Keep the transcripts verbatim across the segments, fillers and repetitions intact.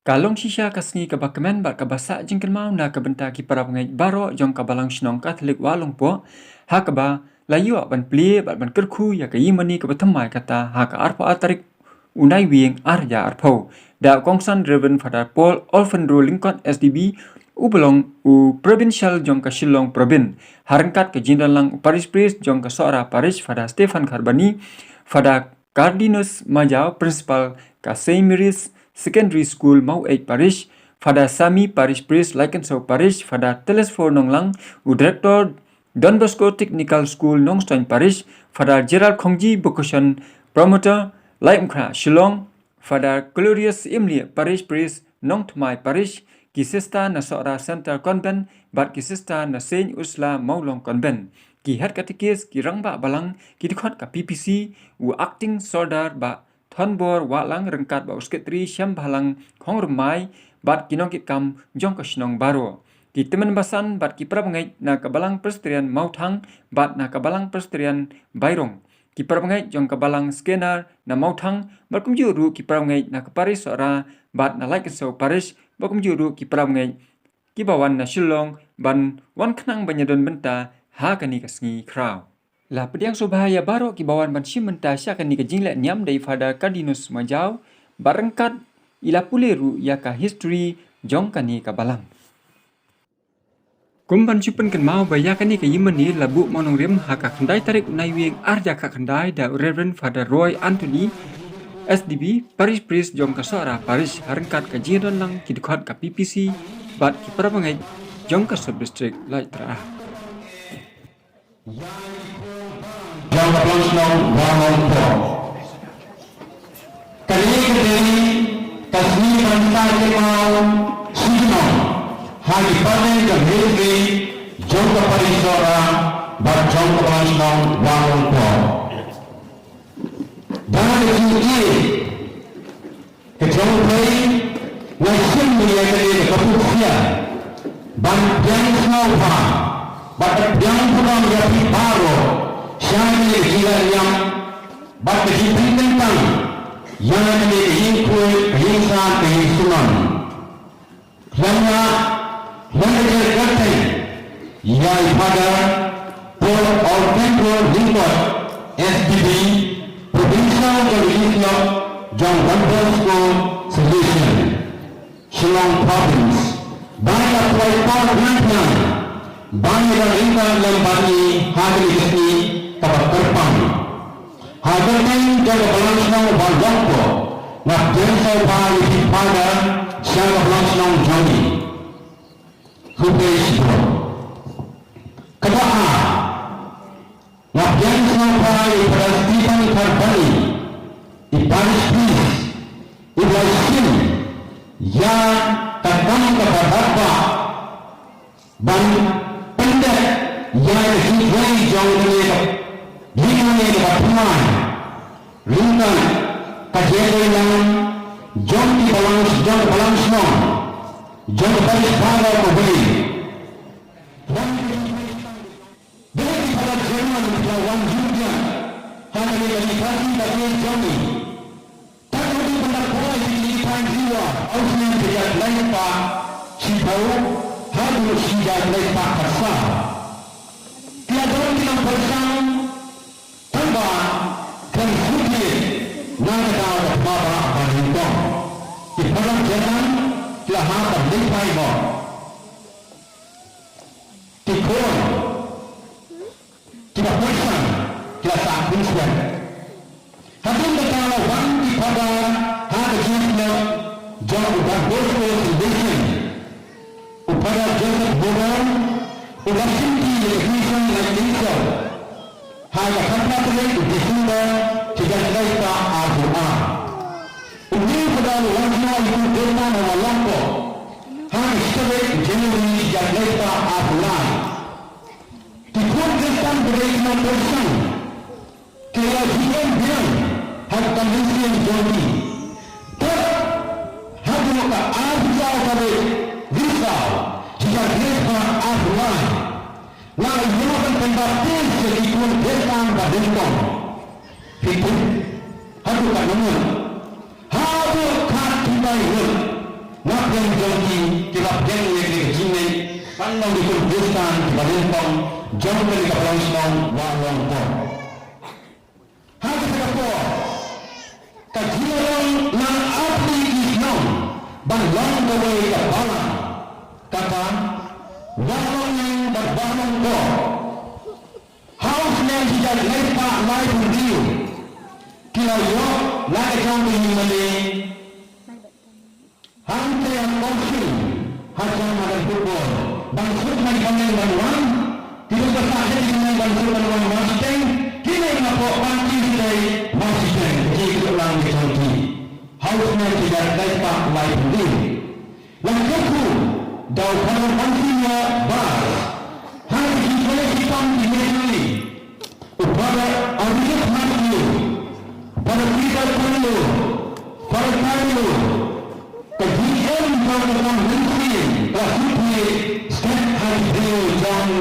Ka long shisha ka sngi kaba kmen bad kaba sah jingkynmaw na ka bynta ki para bangeit baroh jong ka Balang Shnong Katholik Wahlongpoh, ha kaba la ïoh ban plie bad ban kyrkhu ïa ka ïingmane kaba thymmai kata ha ka arphew ar tarik u Naiwieng arhajar arphew. Da u kongsan Reverend Father Paul Alfenro Lyngkot S D B, u ba long u provincial jong ka Shillong Province, ha ryngkat ka jingdon lang u Parish Priest jong ka Sohra Parish Father Stephen Kharbani, Father Cardinus Majau, Principal ka Saint Mary's Secondary School Maweit Parish, Father Sami, Parish Priest Laikenso Parish, Father Telesfor Nonglang, u Director Don Bosco Technical School Nongstoiñ Parish, Father Gerald Khongji Bokoshan, Promoter Laitumkhrah Shillong, Father Glorious Imlieh, Parish Priest Nongthymmai Parish, ki sister na Sohra Centre Convent bad ki sister na Saint Ursula Mawlong Convent, ki head catechist, ki rangbah balang, ki dkhot ka P P C, u acting sordar Bah Thonbor Wahlang ryngkat bad u secretary Shembhalang Khongrymmai bad ki nongkitkam jong ka shnong baroh, ki tymmen basan bad ki para bangeit na ka Balang Presbyterian Mawthang bad na ka Balang Presbyterian Bairong, ki para bangeit jong ka Balang Skenar na Mawthang bad kumjuh ruh ki para bangeit na ka Parish Sohra bad na Laikenso Parish bad kumjuh ruh ki para bangeit kiba wan na Shillong ban wan khnang ban ïadon bynta ha kane ka sngi khraw. La pdiang sngewbha ïa baroh kiba wan ban shim bynta sha kane ka jingleh niam da i Father Cardinus Majau, bad ryngkat i la pule ruh ïa ka history jong kane ka balang. Kum ban shu pynkynmaw ba ïa kane ka ïingmane la buh mawnongrim ha ka khyndai tarik u Naiwieng arhajar khatkhyndai da u Reverend Father Roy Anthony, S D B, Parish Priest jong ka Sohra Parish, ha ryngkat ka jingdon lang ki dkhot ka P P C bad ki para bangeit jong ka Sub District Laitra'a. Jong ka Balang Shnong Wahlongpoh. Kane ka dei ka sngi ban sah kynmaw sngewsih ha ki pateng ka history jong ka Parish Sohra bad jong ka Balang Shnong Wahlongpoh. Da ka jingïeit ka jong phi, nga shim ïa kane ka buhsiar ban pdiang sngewbha bad pdiang burom ïa phi baroh sha kane ka jingleh niam bad ka jingpynkyntang ïa kane ka ïingkhuid, ka ïingsan, ka ïingsuman. Lem bad lem bad ka jingkyrteng ïa i Father Paul Alfenro Lyngkot, S D B, Provincial jong ka List jong Don Bosco Salesian, Shillong Province, ba ïa pynlong por khnang khnang ban ïa ryngkat lem bad ngi ha kane ka sngi kaba kyrpang. Ha ka kyrteng jong ka Balang Shnong Wahlongpoh, nga pdiang sngewbha ïa phi Father sha ka Balang Shnong jong ngi. Khublei shibun. Kaba ar, nga pdiang sngewbha ïa Father Stephen Kharbani, i Parish Priest, uba la shim ïa ka kam kaba radbah ban pyndep ïa ka jingtrei jong kane ka ïingmane kaba thymmai, ryngkat ka jingïadei lang jong ki balang, jong ka Balang Shnong, jong ka Parish Father kawei. Dei ki para German ki la wan jingïa ha kane ka liturgi ka jong ngi. Tad haduh ban da poi ki lipan jiwa, ausli ki ïa tlei spah shiphew haduh shi ïa tlei spah khatsaw. Ki la don ki nongpynshong tang ba kan suki na ka daw ka thma ba ba nyngkong. Ki para German ki la hap ban leit phai mo. Ki khun kiba pyrshang ki la sah pynshong. Hadien kata la wan ki Father ha ka jingïasyllok jong u Don Bosco Salesian. U Father Joseph Mawlong, uba shimti ïa ka Mission Light Council, ha ka khatphra tarik u December shi hajar tlei spah arphew ar. Une u Father u la wan jngoh ïa u Khristan ha Wahlongpoh ha ka shi tarik u January shi hajar tlei spah arphew lai. Ki khun Khristan ba dei ki nongpynshong ki la ïeng biang ha ka convention jong ki. Te haduh ka arphew saw tarik Risaw shi hajar tlei spah arphew lai, nga la ïoh ban pynbaptis ïa ki khun Khristan ba nyngkong. Phi tip haduh katno ngut? Haduh khatkhyndai ngut. Na pdeng jong ki, kiba pdeng ïa kane ka jingngeit, ban long ki khun Khristan kiba lyngkot jong kane ka balang shnong Walongpok. Ha kata ka por, ka jinglong na artylli ki shnong ban long kawei ka balang, kata Walongniang bad Walongpok. Ha u snem shi hajar lai spah laiphew hynriew, ki la ïoh la ka jong ka ïing mane hangtei ha Kawshu, ha jong madan football. Ban suk na ki bneng ban wan, ki don ba sah sha ki bneng ban suk ban wan Marshiteng, kine na pok ban ki sdei Marshiteng, ki ki lang ki jong ki. Ha u snem shi hajar lai spah laiphew hynriew. La kyrkhu da u Father Monsignor Barr. Ha ki jingkhuslai ki kam ki missionary. U Father Augustus Matthew, Father Peter Carlo, Father Carlo, ka jingim jong ka Kong Lyndsay, ka la shu plie stet ha ki briew jong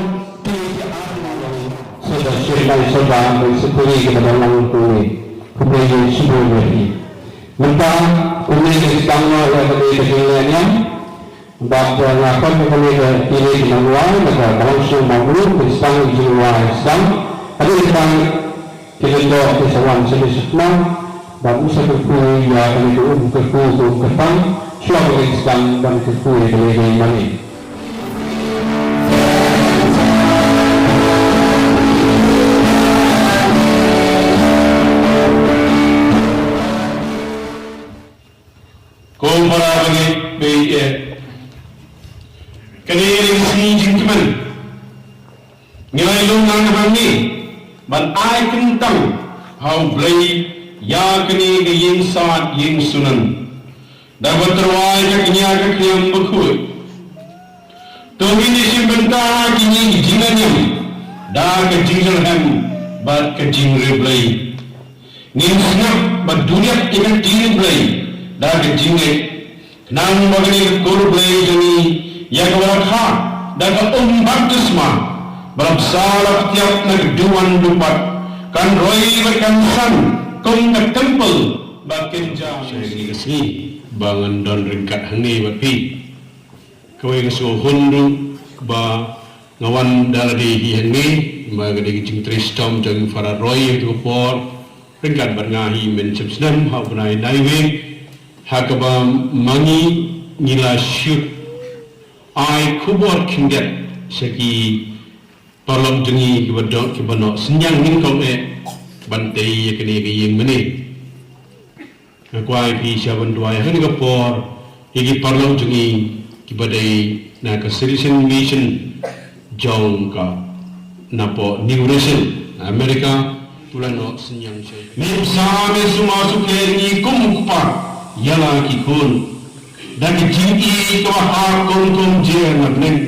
ki artylli. Soda shirlai soda, bai sukuri ki ba dang lang kuri. Khublei ïa u shibun ïa phi. Mynta, kumne ki sdang noh ïa kane ka jingleh niam. Bad, eh, nga khot ïa kane ka kine ki nongwai na ka balang shnong Mawlum, ki sdang ki jingrwai sdang. Hadien kata ki lyngdoh ki sa wan sha ki shaknang. Bad u sa kyrkhu ïa kane ka um kyrkhu ka um kyrpang. Shuwa ba ki sdang ban kyrkhu ïa kane ka ïing mane. Ko para bangeit, bangeit, eh. Kane ka dei ka sngi jingkmen. Ngi la ïalum lang hangne ban ai kyntang ha U Blei ïa kane ka ïing sad ïing sunan. Da kaba tyrwa ïa ka kñia ka khñiang bakhuid. To ngin ïashim bynta ha kine ki jingïalam da ka jingjyrhem bad ka jingriewblei. Ngin sngap bad duh ïa ka ktien Blei da ka jingngeit. Khnang ba kane ka kur Blei jong ngi ïa kaba la kha da ka um baptisma ba la bsa la ptiap na ka duwan dupat kan roi bad kan san kum ka templ ba kynja. Sha kane ka sngi ba ngan don ryngkat hangne bad phi. Kawei ka sngewhun ruh ba nga wan da lade hi hangne, ba ka dei ka jingtrei shitom jong u Father Roy ha katu ka por, ryngkat bad nga hi mynshwa snem ha u bnai Naiwieng, ha kaba ma ngi ngi la shu ai khubor khyndiat sha ki paralok jong ngi kiba dok kiba noh synñiang nyngkong eh ban tei ïa kane ka ïing mane. Nga kwah ïa phi sha ban duwai ha kane ka por ïa ki paralok jong ngi kiba dei na ka Salesian Mission jong ka napoh New Rachel, America. Pula noh synñiang sha ïa phi. Me bsa me sumar sukher ngi kum u kpa ïa la ki khun. Da ka jingïeit kaba ha kum kum jia na bneng.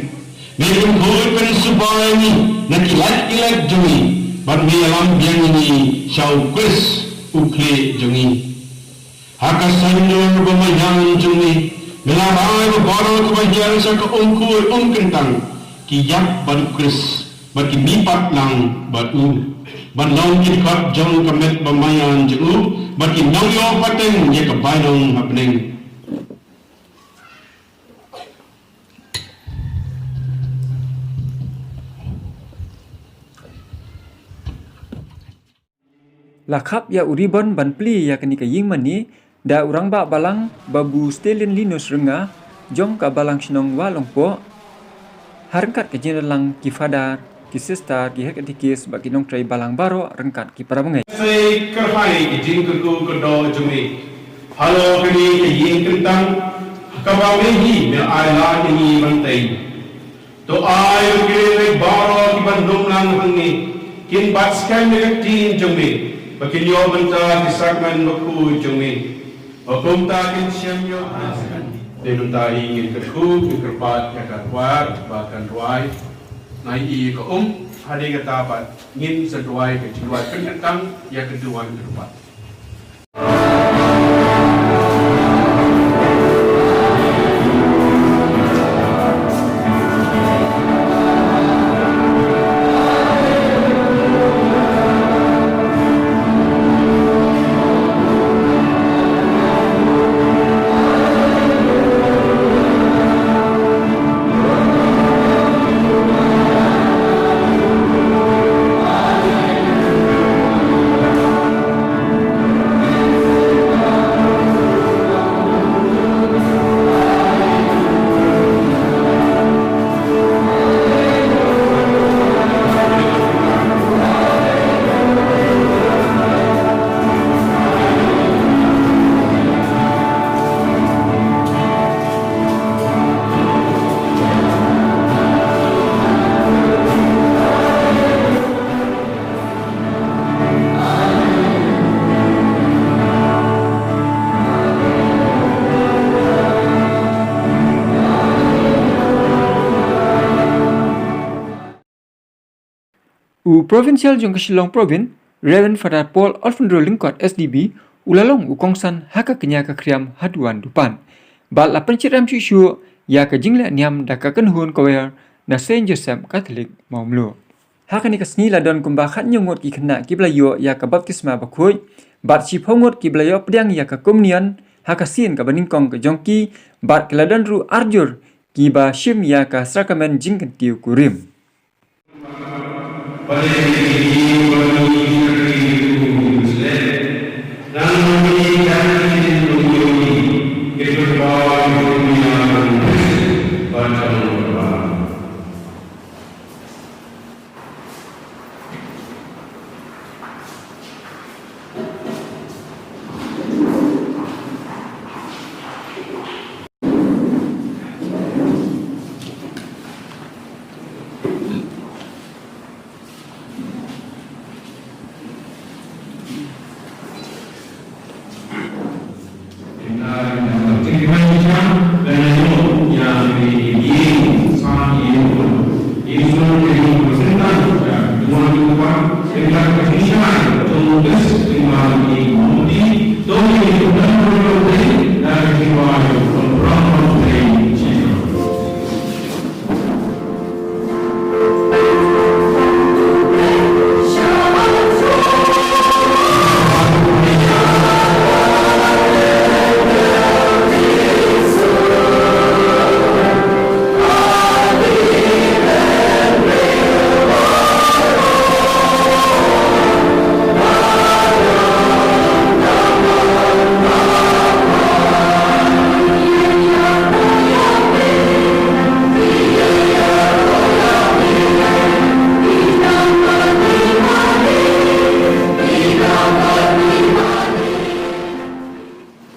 Me pynkhuid pynsuba ïa ngi na ki lait ki lait jong ngi bad me ïalam biang ïa ngi sha u Khrist u khlieh jong ngi. Ha ka saiñdur ba maïan jong me, me la rai ba baroh kiba hiar sha ka um khuid um kyntang ki ïap bad u Khrist bad ki mihpat lang bad u. Ban long ki dkhot jong ka met ba maïan jong u bad ki nongïoh pateng ïa ka bainong ha bneng. La khap ïa u ribon ban plie ïa kane ka ïing mane da u rangbah balang Babu Stalin Linus Rynga jong ka balang shnong Walongpoh. Ha ryngkat ka jingïalang ki father, ki sister, ki head catechist bad ki nongtrei balang baroh ryngkat ki para bangeit. Sei kyrhai ki jingkyrkhu kyrdoh jong me halor kane ka ïing kyntang kaba me hi me ai lad ïa ngi ban tei. To ai ba ki riewngeit baroh kiban ym lang hangne kin bat skhem ïa ka ktien jong me ba kin ïoh bynta ki sakramen bakhuid jong me. Ba kumta kin shem ïoh. Te mynta hi ngin kyrkhu, ngin kyrpad ïa ka choir ba kan rwai. Nai i ka um, hadien kata pat ngin sa duwai ka jingduwai pynkyntang ïa ka duwan kyrpad. U Provincial jong ka Shillong Province, Reverend Father Paul Alfondro Lyngkot S D B, u la long u kongsan ha ka kñia ka khriam ha duwan dupan. Bad la pynshit ram shuh shuh ïa ka jingleh niam da ka kynhun choir na Saint Joseph Catholic Mawmluh. Ha kane ka sngi la don kumba khatñiew ngut ki khynnah kiba la ïoh ïa ka baptisma bakhuid, bad shiphew ngut kiba la ïoh pdiang ïa ka communion ha ka sien kaba nyngkong ka jong ki, bad ki la don ruh arjur kiba shim ïa ka sakramen jingkyntiew kurim.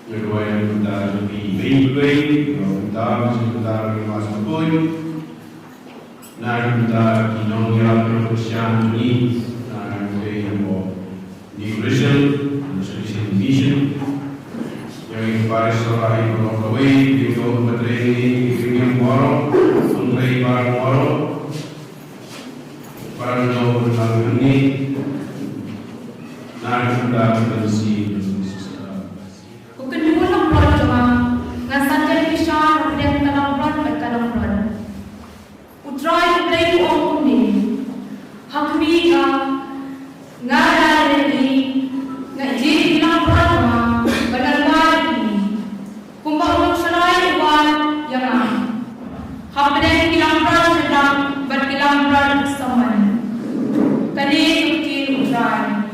Ngi duwai ïa ka bynta jong phi, phi, phi, ïa ka bynta jong ka bynta jong ngi mas bakhuid. Na ka bynta ki nongïalam Khristan jong ngi, na ka bynta jong ngi, New Vision, Christian Mission. Ïa ngi parish Sohra hi baroh kawei, ki nongïalam baroh, ki nongïalam baroh, ki nongïalam baroh. Para nongïalam baroh, na ka bynta jong ngi. Ko Kynrad Langbrot jong nga, nga sa ïaid bishar hapdeng ka langbrot bad ka langbrot. U Trai U Blei u ong kumne: Ha khmih nga, nga la ïaleh ïa ki, nga ïeit ïa ki langbrot jong nga bad nga lwar ïa ki. Kumba u nongsynshar u wad ïa nga hapdeng ki langbrot sha dak bad ki langbrot samen. Kane ka ktien U Trai.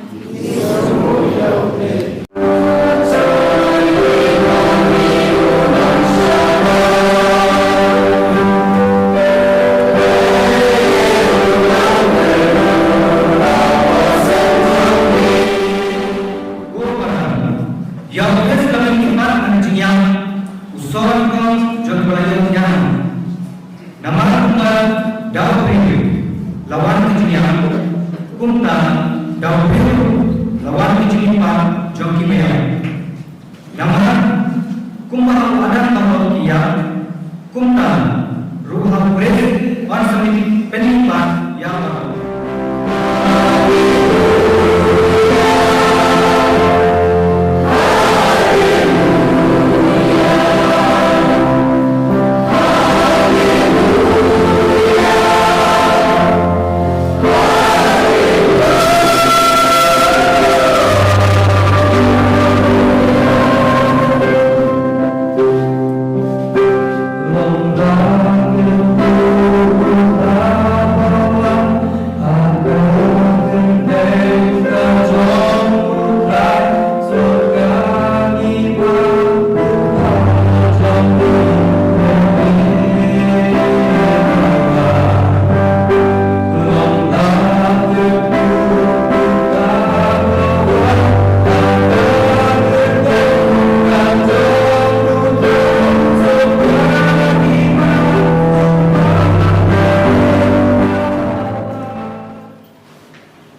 Ïa u Khrist la mih pat na ka jingïap, u sor nyngkong jong kiba la ïoh jingïap. Namar kumba da u briew la wan ka jingïap, kumta da u briew la wan ka jingmihpat jong ki baïap. Namar kumba ha u Adam baroh ki ïap, kumta ruh ha u Khrist un sa mih pynmihpat ïa baroh.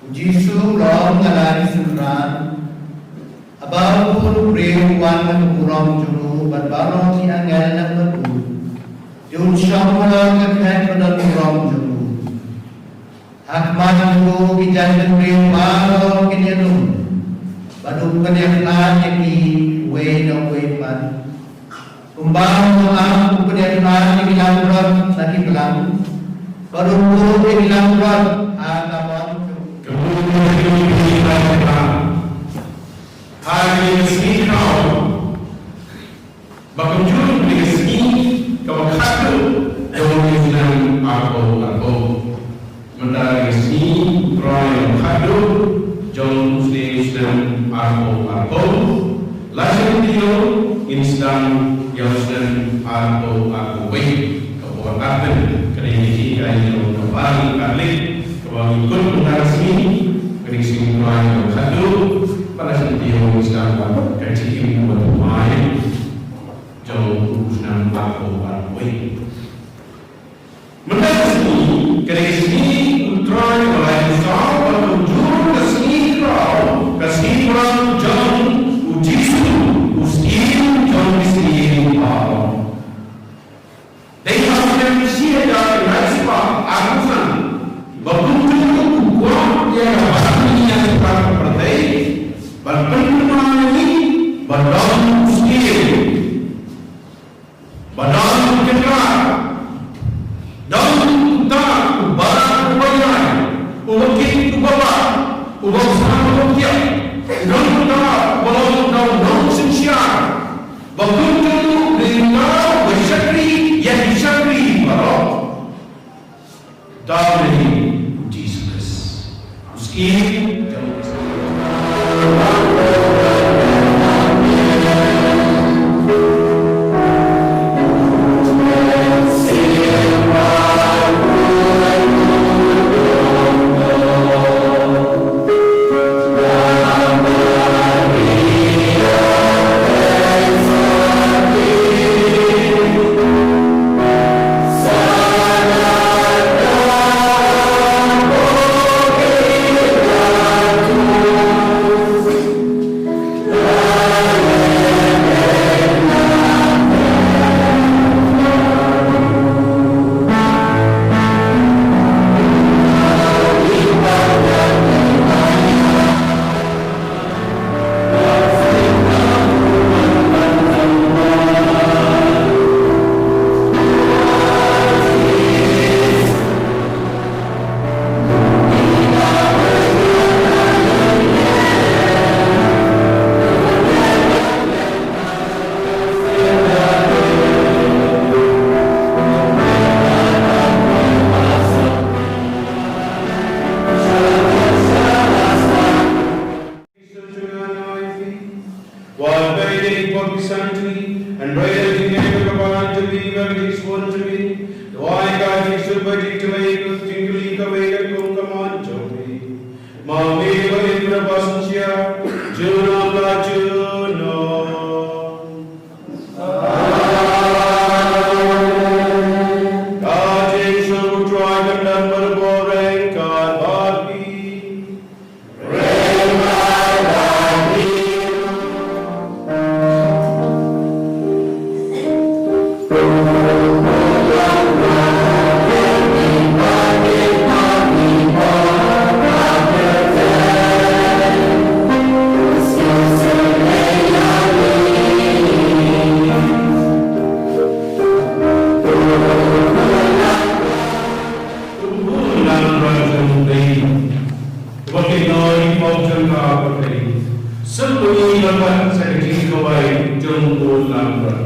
U Jisu u la ong, nga la ïohi synran. Haba u khun u briew u wan na ka burom jong u bad baroh ki angel lang bad u, te un shong halor ka khet ba don burom jong u. Ha Bad man ko ki jait bynriew baroh kin ïalum bad u pynïakhlad ïa ki uwei na uwei pat. Kumba u ong, u pynïakhlad ïa ki langbrot na ki blang bad u buh ïa ki langbrot ha ka mon. Ka buh ïa ki langbrot ha ki sngi khraw. Ba kumjuh ïa ka sngi kaba khatduh jong u snem arphew arphew. Mynta ka sngi u Trai kaba khatduh jong u snem arphew arphew. La shisha ngin sdang ïa u snem arphew arphew wei. Ka por Advent, ka dei ka jingïaid jong ka Balang Katholik kaba ngi kut mynta ka sngi. Ka dei ka sngi u Trai kaba khatduh. Bad la shisha ngin sdang ka jingim kaba thymmai jong u snem arphew arphew wei. Mynta ka sngi, ka dei ka sngi u Trai ba lai saw, bad kumjuh ka sngi khraw, ka sngi burom jong u Jisu, u Syiem jong ki syiem baroh. Dei ha u snem shi hajar khyndai spah arphew san ba kumjuh u kwah ïa ka bynta ïa ka pyrthei ban pynthymmai ïa ngi ba don u Syiem. Ba don u Kynrad, don uta u Balang uba ïaid, uba kit uba bat, uba sah uba kiad, don uta uba long uta u nongsynshar, ba kumjuh u dei uta uba shakri ïa ki shakri baroh. Dei u Jisu Khrist. U Syiem jong Wat peit ïa ki pop ki santi, hynrei ïa ki nongkyrpad jong phi bad ki sbun jong phi. Duwai ka jingsuk bad jingkylli, jingkylli kawei ka kum ka mon jong phi. Ma me bad ïa ki nongkyrpad synshar, junom la junom. Amen. Ka jingsuk U Trai kan don bad uba ryngkat bad phi. Uba kynnoh ïa ki pop jong ka pyrthei. Sngewbha ngin ïa peit sa ka jingkhawai jong u Lambrot.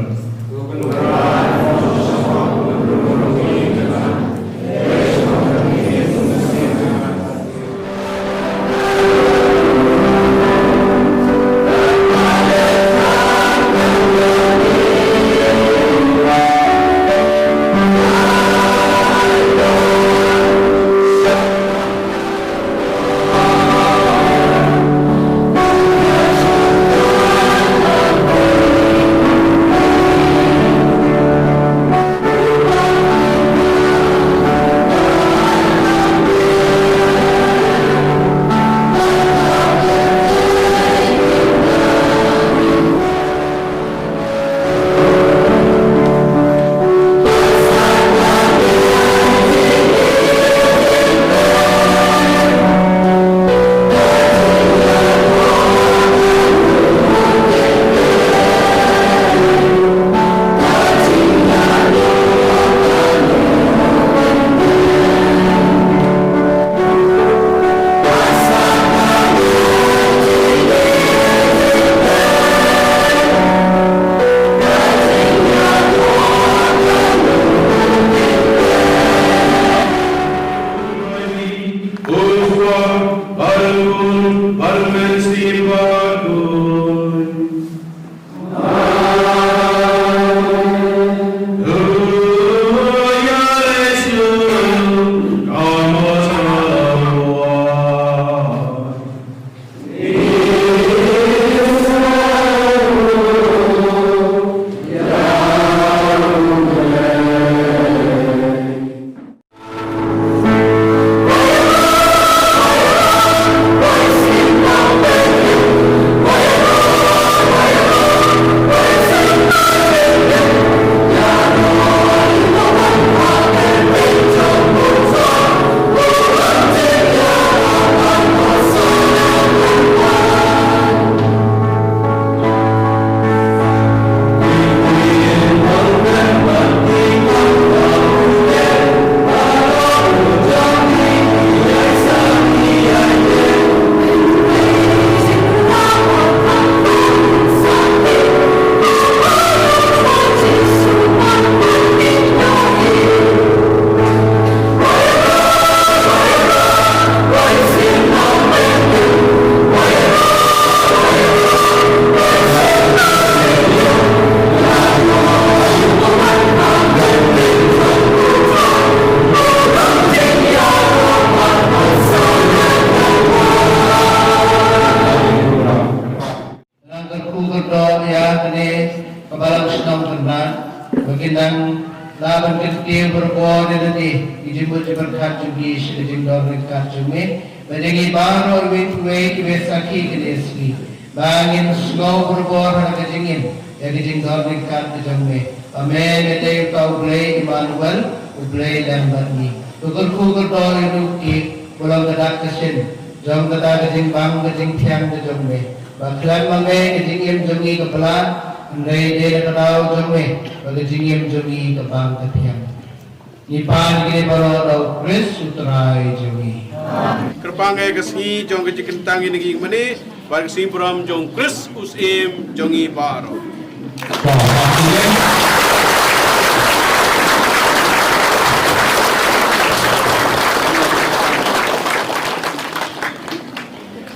Nang kyrkhu kyrdoh ïa kane ka balang shnong Kynrad ba kin nang lah ban kyntiew barabor ïa lade ki jingmut jingpyrkhat jong ki sha ka jingdon ryngkat jong me. Ba jong ngi baroh iwei pa iwei kiba sakhi kane ka sngi ba ngin sngew barabor ha ka jingim ïa ka jingdon ryngkat ka jong me. Ba me me dei uta U Blei Immanuel, U Blei lem bad ngi. Ka kyrkhu kyrdoh ïa u ki ba long ka dak ka shin jong kata ka jingbang ka jingphiang ka jong me. Ba khlem ma me ka jingim jong ngi ka pla, hynrei dei da ka daw jong me ba ka jingim jong ngi ka bang ka thiang. Ngi pan ïa kine baroh da U Khrist U Trai jong ngi. Kyrpang ïa ka sngi jong ka jingkyntang ïa ngi mane bad ka sngi burom jong U Khrist U Syiem jong ngi baroh.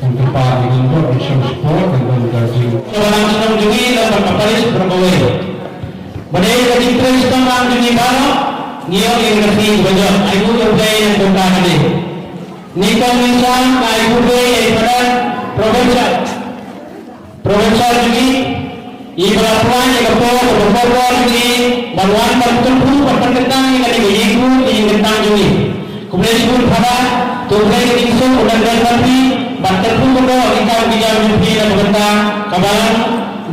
Tang ka par ïa ka nongbud ka shong sport ka don ka jing. Ka balang shnong jong ngi lem bad ka parish baroh kawei. Ba dei ka jingtrei shitom lang jong ngi baroh, ngi ïoh ïa ka sngi kaba jot. Ai buh ïa U Blei ïa ka bynta kane. Ngi kong ngi sa ai buh ïa i Father Provincial. Provincial jong ngi, iba la pynlait ïa ka por kaba kordor jong ngi ban wan ban kyrkhu ban pynkyntang ïa kane ka ïingkung ka ïingkyntang jong ngi. Khublei shibun Father, to U Blei ka jingsuk un dang don bad phi ban kyrkhu kyrdoh ïa ki kam ki jam jong phi na ka bynta ka balang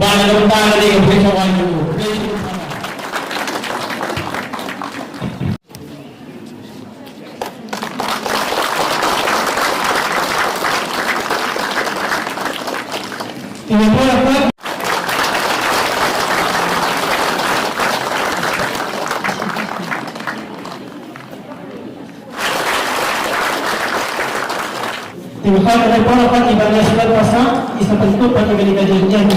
bad na ka bynta kane ka pyrshah wan jong u. Khublei shibun Father. Te mekhlaiñ ka dei por ba Evangelist Pastor, i sa pynkup bad i kane ka jingïaid.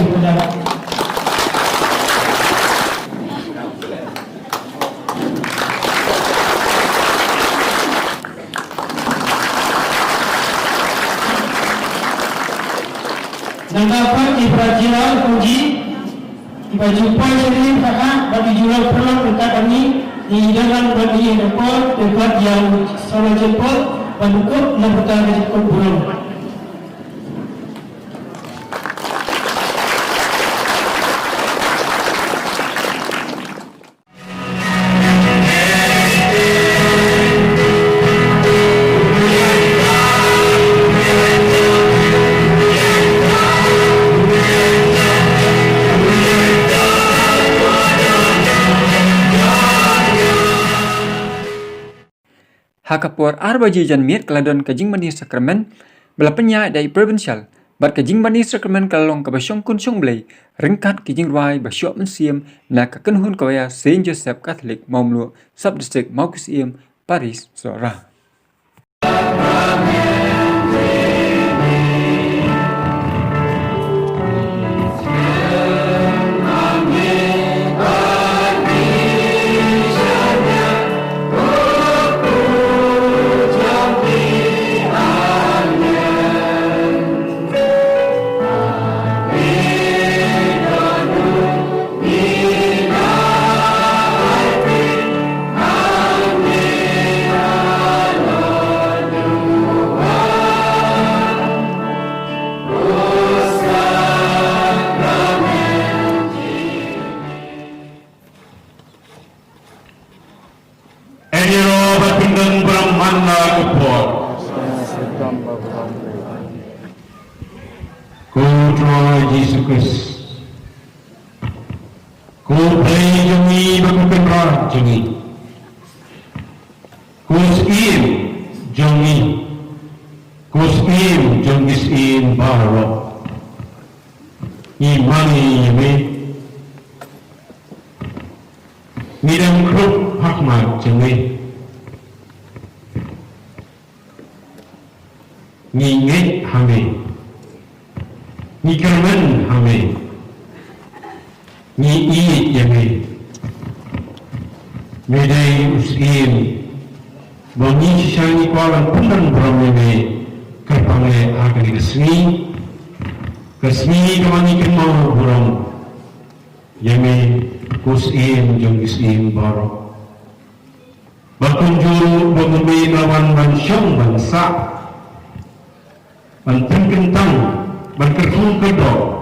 Nangta pat i Brigadier Fuji, iba ju poi sha ri kata, bad i ju long paralok ryngkat bad ngi, i dang lang bad ngi ha ka por, ryngkat ïa u Samuel Jempol, ban kup na bynta ka jingkup burom. Ha ka por ar baje janmiet ka la don ka jingmane sakramen ba la pynïaid da i Provincial, bad ka jingmane sakramen ka la long kaba shongkun shongblei ryngkat ki jingrwai ba shuwa mynsiem na ka kynhun kawaya Saint Joseph Catholic Mawmluh, Sub District Mawkyrwat, Parish Sohra. Trai Jisu Khrist. Ko Blei jong ngi bad ko Kynrad jong ngi. Ko Syiem jong ngi. Ko Syiem jong ki syiem baroh. Ngi mane ïa me. Ngi dang khrup ha khmat jong me. Ngi ngeit ha me. Ngi kyrmen ha me. Ngi ïeit ïa me. Me dei u Syiem ba ngi shisha ngi kwah ban pyndonburom ïa me. Kyrpang leh ha kane ka sngi, ka sngi kaba ngi kynmaw burom ïa me, ko Syiem jong ki syiem baroh. Ba kumjuh ruh ba me la wan ban shong ban sah, ban pynkyntang, ban kyrkhu kyrdoh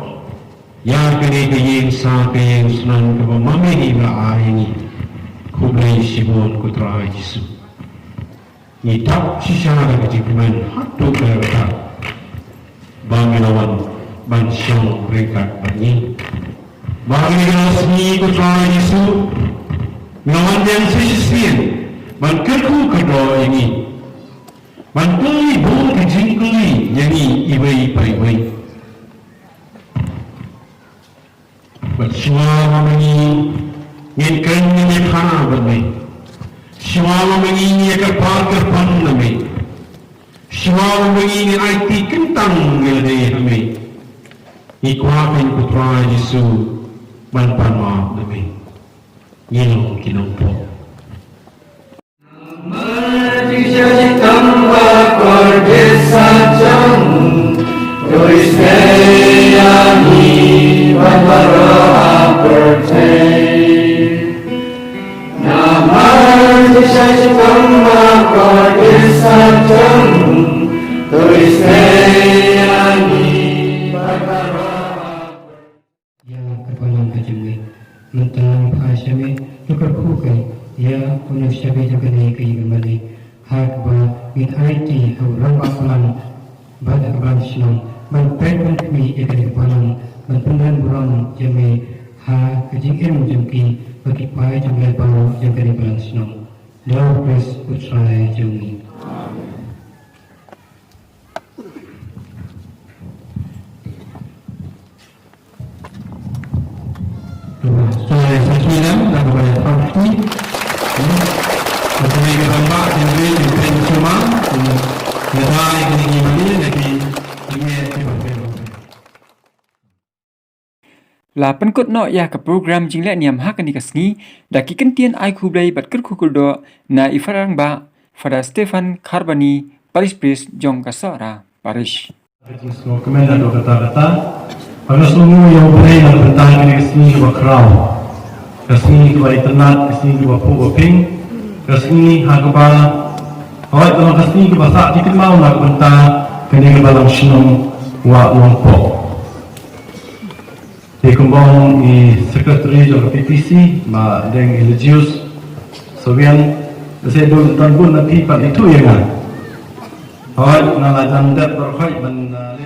ïa kane ka ïing sah, ka ïing shnong kaba ma me la ai ïa ngi. Khublei shibun ko Trai Jisu. Ngi dap shisha da ka jingkmen haduh katta ba me la wan ban shong ryngkat bad ngi. Ba ha kane ka sngi ko Trai Jisu, me la wan biang sa shisien ban kyrkhu kyrdoh ïa ngi, ban kylli bun ki jingkylli ïa ngi iwei pa iwei. Bad shuwa ba ma ngi ngin kren ngin ïa khana bad me, shuwa ba ma ngi ngin ïa kyrpad kyrpan na me, shuwa ba ma ngi ngin aiti kyntang ïa lade ha me, ngi kwah kein ko Trai Jisu ban pan map na me. Ngi long ki nongpop. Namar jingshah jingtang bakordit satia jong u, to isteh ïa ngi bad baroh ha pyrthei. Namar jingshah jingtang bakordit satia jong u, to isteh ïa ngi bad baroh ha pyrthei. Ïa ka balang ka jong me. Mynta ngi phai sha me, to kyrkhu kein ïa u nongshakri jong kane ka ïing mane, ha kaba ngin aiti ha u rangbah balang bad ha ka balang shnong ban peit ban khmih ïa kane ka balang, ban pyndonburom ïa me ha ka jingim jong ki bad ki paidbah jong kane ka balang shnong. Da u Khrist u Trai jong ngi. Sorry, sa shu lam da ka bai party. Ka sini ka bamba, sini ka sini suma. Ka dai ka ni mani, na ki, ki ni ki ba. La pynkut noh ïa ka program jingleh niam ha kane ka sngi da ki kyntien ai khublei bad kyrkhu kyrdoh na i Fada Rangbah, Fada Stephan Kharbani, Parish Priest jong ka Sohra Parish. Ka jingsngewkmen naduh katta katta. Nga sngewnguh ïa U Blei na ka bynta kane ka sngi kaba khraw, ka sngi kaba itynnad, ka sngi kaba phuh ba pink, ka sngi ha kaba, hooid, ka long ka sngi kaba sah jingkynmaw na ka bynta kane ka balang shnong Wah Nongpoh. Te kumba ong i Secretary jong ka P T C, Ma Deng Eligius Sawiang, ka seh dun tan bun na phi pat ithuh ïa nga. Hooid, nga la jan dep baroh hooid ban, uh,